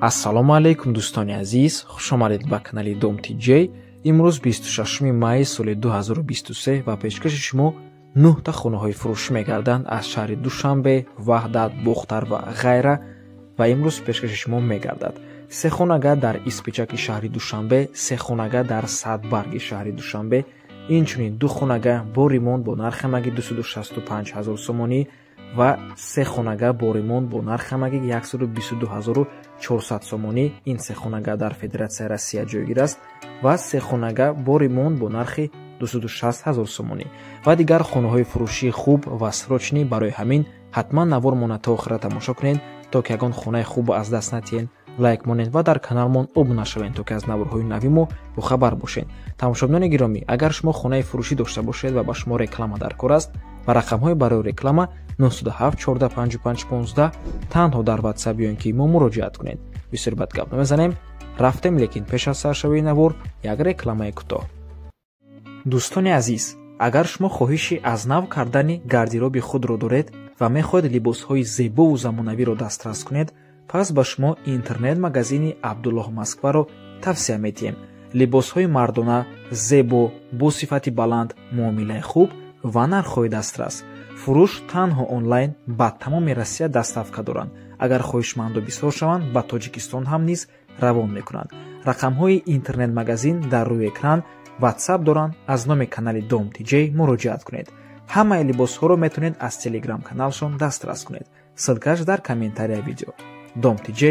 Ассалому алайкум, дӯстони азиз, хуш омадед ба канали Дом ТЖ. Имрӯз 26 майи соли 2023 ва пешкаши шумо 9 та хонаҳои фурӯшӣ мегарданд аз шаҳри Душанбе, Ваҳдат, Бохтар ва ғайра. Ва имрӯз пешкаши шумо мегардад се хонага дар Испичаки шаҳри Душанбе, се хонага дар Садбарги шаҳри Душанбе, инчунин ду хонага бо ремонт бо нархи ҳамагӣ 265 ҳазор сомонӣ ва се хонага бо ремонт бо нархи ҳамагӣ 122 400 сомонӣ. Ин се хонага дар Федератсияи Россия ҷойгир аст ва се хонага бо ремонт бо нархи 260 ҳазор сомонӣ ва дигар хонаҳои фурӯшии хуб ва срочный. Барои ҳамин ҳатман навормона то охира тамошо кунед, то ки ягон хонаи хуб аз даст натиҳед. Лайк монед ва дар каналмон обуна шавед, то ки аз наворҳои нави мо бохабар бошед. Тамошобинони гиромӣ, агар шумо хонаи фурӯшӣ дошта бошед ва ба шумо реклама дар кор аст, ба рақамҳои барои реклама 907 14 55 15 танҳо дар WhatsApp ё ин ки мо муроҷиат кунед. Бисёр бад гап намезанем, рафтем, лекин пеш аз саршавии навор як рекламаи кӯтоҳ. Дӯстони азиз, агар шумо хоҳиши аз нав кардани гардероби худро доред ва мехоҳед либосҳои зебову замонавиро дастрас кунед, пас ба шумо интернет-магазини Абдуллоҳ Москваро тавсия медиҳем. Либосҳои мардона, зебо, бо сифати баланд, муомилаи хуб ва нархҳои дастрас. Фурӯш танҳо онлайн, ба тамоми Россия доставка доранд. Агар хоҳишманду бисёр шаванд, ба Тоҷикистон ҳам низ равон мекунанд. Рақамҳои интернет-магазин дар рӯи экран, WhatsApp доранд, аз номи канали Дом ТЖ муроҷиат кунед. Ҳамаи либосҳоро метавонед аз телеграм-каналшон дастрас кунед. Ссылка ш дар комментарияи видео. Дом ТЖ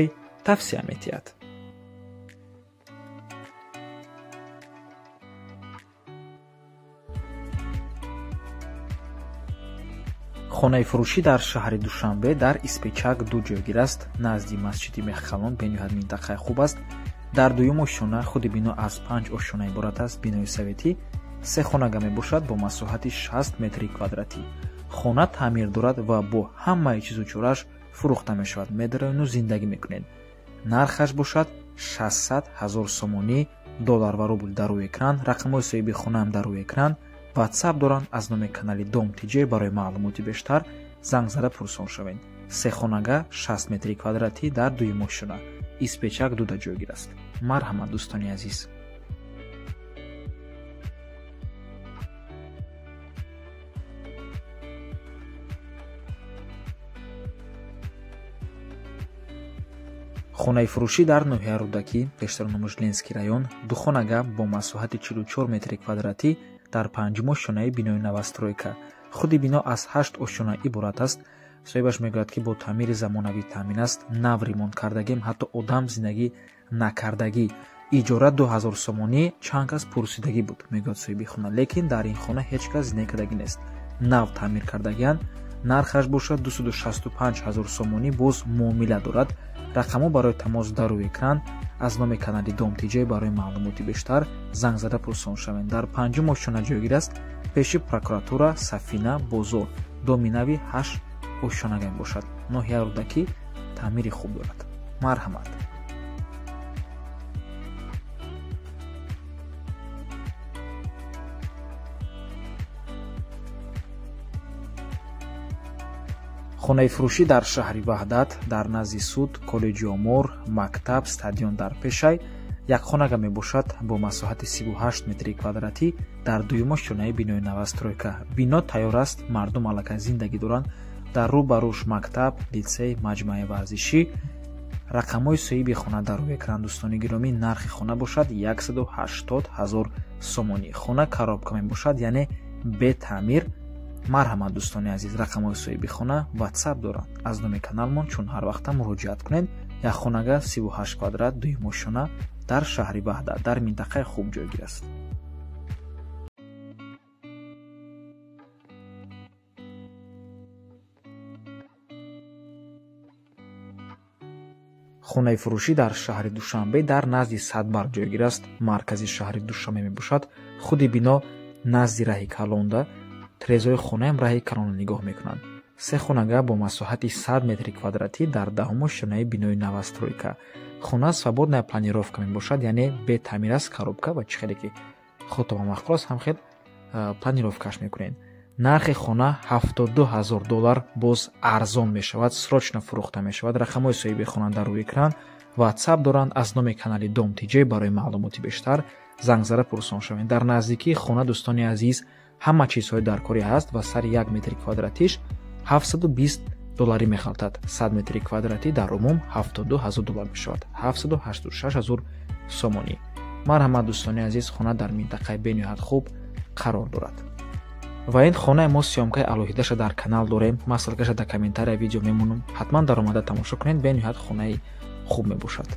тавсия медиҳад. Хонаи фурӯшӣ дар шаҳри Душанбе дар Испечак ду ҷойгир аст, назди масҷиди Мехкалон. Бениҳоят минтақаи хуб аст. Дар дуюм ошёна худи бино аз 5 ошёна иборат аст, бинои советӣ. Се хонага мебошад бо масоҳати 60 метри квадратӣ. Хона таъмир дорад ва бо ҳамаи чизу чораш фурӯхта мешавад. Медароену зиндагӣ мекунед. Нархаш бошад 600 ҳазор сомонӣ, доллар ва рубл дар рӯи экран, рақамҳои соҳиби хонаам дар рӯи экран, WhatsApp доранд. Аз номи канали Дом ТЖ барои маълумоти бештар занг зада пурсон шавед. Се хонага 60 метри квадратӣ дар дуюм ошёна, Испечак дуда ҷойгир аст. Марҳамат, дӯстони азиз. Хонаи фурӯшӣ дар ноҳияи Рӯдакӣ, пештар номаш Ленский район, ду хонага бо масоҳати 44 метри квадратӣ дар панҷум ошёнаи бинои новостройка. Худи бино аз 8 ошёна иборат аст. Соҳибаш мегӯяд, ки бо таъмири замонавӣ таъмин аст, нав ремонт кардагим, ҳатто одам зиндагӣ накардагӣ. Иҷора 2000 сомонӣ, чанд кас пурсидагӣ буд, мегӯяд соҳиби хона, лекин дар ин хона ҳеҷ кас зиндагӣ кардагӣ нест. Нав таъмир кардагианд. Нархаш бошад 265 ҳазор сомонӣ, боз муомила дорад. Рақамҳо барои тамос дар рӯи экран. Аз номи канали Дом ТЖ барои маълумоти бештар занг зада пурсон шавед. Дар панҷум ошёна ҷойгир аст, пеши прокуратура, Сафина бозор, доми нави 8 ошёнага мебошад. Ноҳияи Рӯдакӣ, таъмири хуб дорад. Марҳамат. Хонаи фурӯшӣ дар шаҳри Ваҳдат, дар назди суд, коллеҷи омор, мактаб, стадион дар пешай, як хонага мебошад бо масоҳати 38 метри квадратӣ дар дуюм ошёнаи бинои новостройка. Бино тайёр аст, мардум аллакай зиндагӣ доранд. Дар рӯ ба рӯш мактаб, литсей, маҷмӯаи варзишӣ. Рақамҳои соҳиби хона дар рӯи экран, дӯстони гиромӣ. Нархи хона бошад 180 ҳазор сомонӣ. Хона коробка мебошад, яъне бетаъмир. Марҳамат, дӯстони азиз, рақамҳои соҳиби хона WhatsApp доранд. Аз номи каналмон чун ҳар вақта муроҷиат кунед. Як хонага 38 квадрат, дуюм ошёна дар шаҳри Ваҳдат, дар минтақаи хуб ҷойгир аст. Хонаи фурӯшӣ дар шаҳри Душанбе дар назди Садбарг ҷойгир аст, маркази шаҳри Душанбе мебошад. Худи бино назди раҳи калонда, трезои хонаам раҳи калонро нигоҳ мекунанд. Се хонага бо масоҳати 100 метри квадратӣ дар даҳум ошёнаи бинои новостройка. Хона свободная планировка мебошад, яъне бетаъмир аст, коробка ва чӣ хеле ки худтон маъқул аст, ҳам хел планировка ш мекунед. Нархи хона 72 ҳазор доллар, боз арзон мешавад, срочно фурӯхта мешавад. Рақамҳои соҳиби хона дар рӯи экран. WhatsApp доранд. Аз номи канали Дом ТЖ барои маълумоти бештар занг зада пурсон шавед. Дар наздикии хона, дӯстони азиз, ҳама чизҳои даркорӣ ҳаст ва сари 1 метри квадратиш 720 долларӣ мехалтад. 100 метри квадратӣ дар умум 72 ҳазор доллар мешавад, 786 ҳазор сомонӣ. Марҳамат, дӯстони азиз, хона дар минтақаи бениҳоят хуб қарор дорад. Ва ин хонаи мо съёмкаи алоҳидаша дар канал дорем. Ман ссылкаша дар комментария видео мемонам, ҳатман даромада тамошо кунед, бениҳоят хонаи хуб мебошад.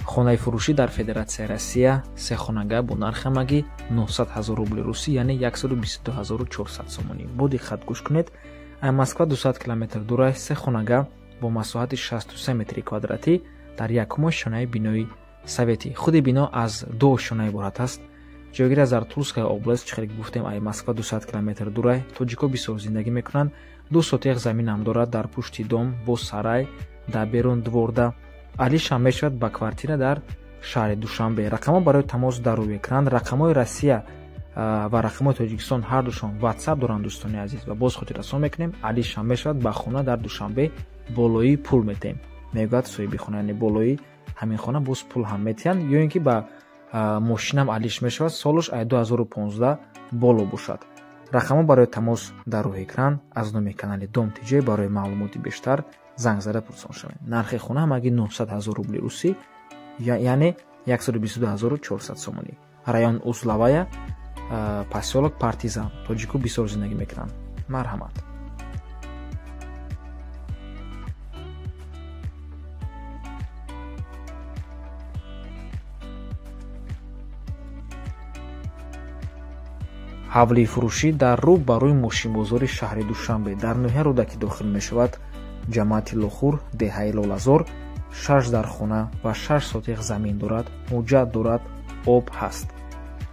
Хонаи фурӯшӣ дар Федератсияи Россия се хонага бо нархи ҳамагӣ 900 ҳазор рубли русӣ, яъне 122 400 сомонӣ. Бо диққат гӯш кунед. Ай Москва 200 километр дур аст. Се хонага бо масоҳати 63 метри квадратӣ дар якум ошёнаи бинои советӣ. Худи бино аз ду ошёна иборат аст. Ҷойгир аст дар Тульская область, чӣ хеле гуфтем, ай Москва 200 километр дур аст. Тоҷико бисёр зиндагӣ мекунанд. Ду сотиқ заминам дорад дар пушти дом бо сарай, дар берун дворда. Алишам мешавад ба квартира дар шаҳри Душанбе. Рақамҳо барои тамос дар рӯи экран. Рақамҳои Россия ва рақамҳои Тоҷикистон ҳардушон WhatsApp доранд, дӯстони азиз. Ва боз хотиррасон мекунем, алишам мешавад ба хона дар Душанбе, болои пул метаҳем, мегӯяд соҳиби хона, яъне болои ҳамин хона боз пул ҳам метиҳанд, ё ин ки ба мошинам алиш мешавад, солаш ай 2015 боло бошад. Рақамҳо барои тамос дар рӯи экран. Аз номи канали Дом ТЖ барои маълумоти бештар занг зада пурсон шавед. Нархи хона ҳамагӣ 900 ҳазор рубли русӣ, яъне 122 400 сомонӣ. Район Узловая, посёлок Партизан. Тоҷико бисёр зиндагӣ мекунанд. Марҳамат. Ҳавлии фурӯшӣ дар рӯ ба рӯи мошинбозори шаҳри Душанбе дар ноҳияи Рӯдакӣ дохил мешавад. Ҷамоати Лохур, деҳаи Лолазор, 6 дар хона ва 6 сотиқ замин дорад, ҳуҷҷат дорад, об ҳаст.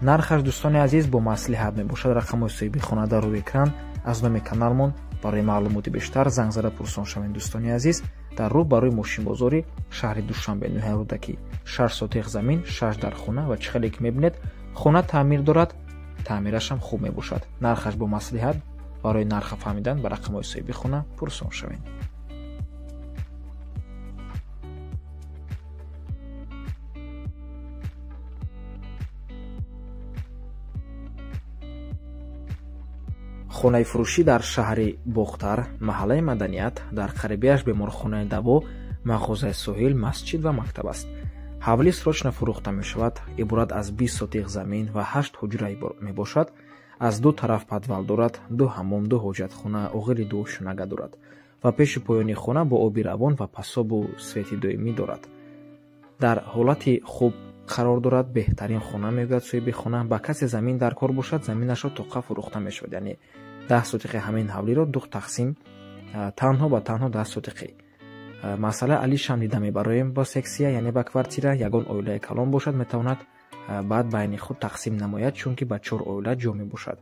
Нархаш, дӯстони азиз, бо маслиҳат мебошад. Рақамҳои соҳиби хона дар рӯи экран. Аз номи каналмон барои маълумоти бештар занг зада пурсон шавед, дӯстони азиз. Дар рӯ ба рӯи мошинбозори шаҳри Душанбе, ноҳияи Рӯдакӣ, 6 сотиқ замин, 6 дар хона ва чӣ хеле ки мебинед, хона таъмир дорад, таъмирашам хуб мебошад. Нархаш бо маслиҳат. Барои нарха фаҳмидан ба рақамҳои соҳиби хона пурсон шавед. Хонаи фурӯшӣ дар шаҳри Бохтар, маҳаллаи Маданият, дар қарибияш беморхонаи Даво, мағозаи соҳил, масҷид ва мактаб аст. Ҳавлӣ срочно фурӯхта мешавад. Иборат аз 20 сотиқ замин ва 8 ҳуҷра мебошад. Аз ду тараф подвал дорад, ду ҳаммом, ду ҳоҷатхона, оғили ду ошёнага дорад ва пеши поёни хона бо оби равон ва пасобу свети доимӣ дорад. Дар ҳолати хуб қарор дорад, беҳтарин хона, мегӯяд соҳиби хона. Ба касе замин дар кор бошад, заминашро тоқа фурӯхта мешавад, яъне 10 сотиқи ҳамин ҳавлиро ду тақсим, танҳо ба танҳо 10 сотиқи. Масъала алишам дида мебароем бо сексия, яъне ба квартира. Ягон оилаи калон бошад, метавонад баъд байни худ тақсим намояд, чунки ба 4 оила ҷо мебошад.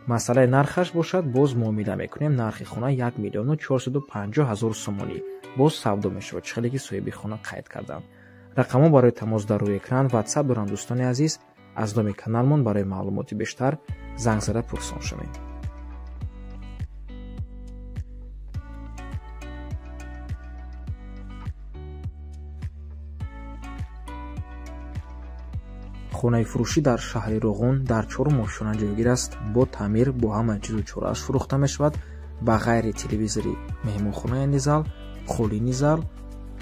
Масъалаи нархаш бошад, боз муомила мекунем. Нархи хона 1 450 000 сомонӣ боз савдо мешавад, чӣ хеле ки соҳиби хона қайд карданд. Рақамҳо барои тамос дар рӯи экран. WhatsApp доранд, дӯстони азиз. Аз номи каналмон барои маълумоти бештар занг зада пурсон шавед. Хонаи фурӯшӣ дар шаҳри Роғун дар чорум ошёна ҷойгир аст. Бо таъмир, бо ҳама чизу чорааш фурӯхта мешавад, ба ғайри телевизори меҳмонхона, яъне зал, қолини зал,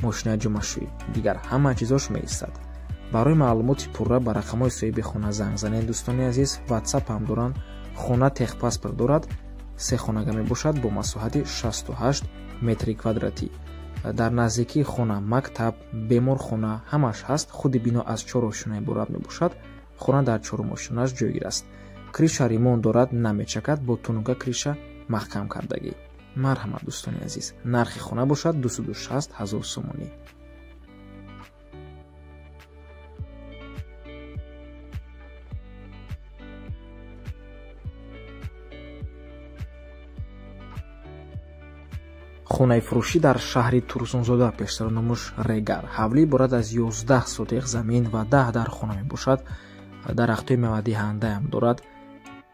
мошинаи ҷомашӯӣ, дигар ҳама чизош меистад. Барои маълумоти пурра ба рақамҳои соҳиби хона занг занед, дӯстони азиз. WhatsApp ҳам доранд. Хона техпаспорт дорад, се хонага мебошад бо масоҳати 68 метри квадратӣ. Дар наздикии хона мактаб, беморхона ҳамаш ҳаст. Худи бино аз 4 ошёна иборат мебошад. Хона дар чорум ошёнаш ҷойгир аст. Криша ремонт дорад, намечакад, бо тунука криша маҳкам кардагӣ. Марҳамат, дӯстони азиз. Нархи хона бошад 260 ҳазор сомонӣ. Хонаи фурӯшӣ дар шаҳри Турсунзода, пештар номуш Регар. Ҳавлӣ иборат аз 11 сотиқ замин ва 10 дар хона мебошад. Дарахтҳои мевадиҳандаам дорад.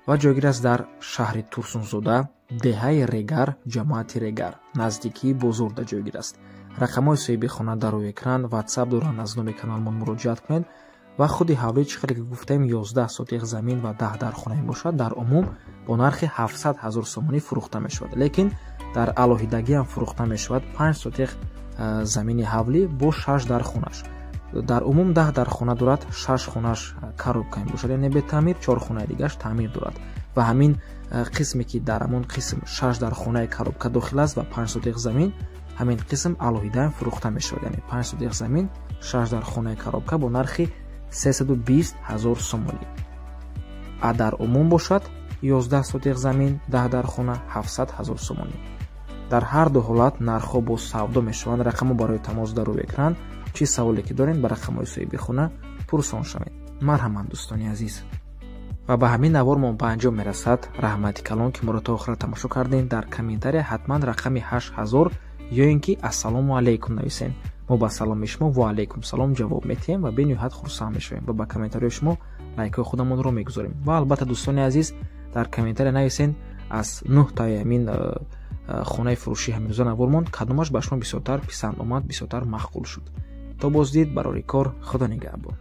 Ва ҷойгир аст дар шаҳри Турсунзода, деҳаи Регар, ҷамоати Регар, наздикии бозорда ҷойгир аст. Рақамҳои соҳиби хона дар рӯи экран, WhatsApp доранд, аз номи каналмон муроҷиат кунед. Ва худи ҳавлӣ чӣ хеле ки гуфтаем 11 сотиқ замин ва 10 дар хона мебошад, дар умум бо нархи 700 ҳазор сомонӣ фурӯхта мешавад. Лекин дар алоҳидагӣ ҳам фурӯхта мешавад 5 сотиқ замини ҳавлӣ бо 6 дар хонаш. Дар умум 10 дар хона дорад, 6 хонаш коробка мебошад, яъне бетаъмир, 4 хонаи дигараш таъмир дорад. Ва ҳамин қисме ки дар ҳамон қисм 6 дар хонаи коробка дохил аст ва 5 сотиқ замин, ҳамин қисм алоҳида фурӯхта мешавад, яъне 5 сотиқ замин, 6 дар хонаи коробка бо нархи 320 ҳазор сомонӣ. А дар умум бошад 11 сотиқ замин, 10 дар хона, 700 ҳазор сомонӣ. Дар ҳар ду ҳолат нархҳо бо савдо мешаванд. Рақамҳо барои тамос дар рӯи экран. Чӣ саволе ки дорем ба рақамҳои соҳиби хона пурсон шавед. Марҳамат, дӯстони азиз. Ва ба ҳамин навор мо ба анҷом мерасад. Раҳмати калон ки моро то охира тамошо кардем. Дар комментария ҳатман рақами 8000 ё ин ки ассалому алайкум нависем. Мо ба саломи шумо ва алайкум салом ҷавоб метиҳем ва бениҳоят хурсанд мешавем ва ба комментарияи шумо лайкҳои худамонро мегузорем. Ва албатта, дӯстони азиз, дар комментария нависен аз 9 таи ҳамин хонаи фурӯшӣ ҳамирӯза навормон кадомаш ба шумо бисёртар писанд омад, бисёртар маъқул шуд. То боздид, барори кор, Худо нигаҳбон.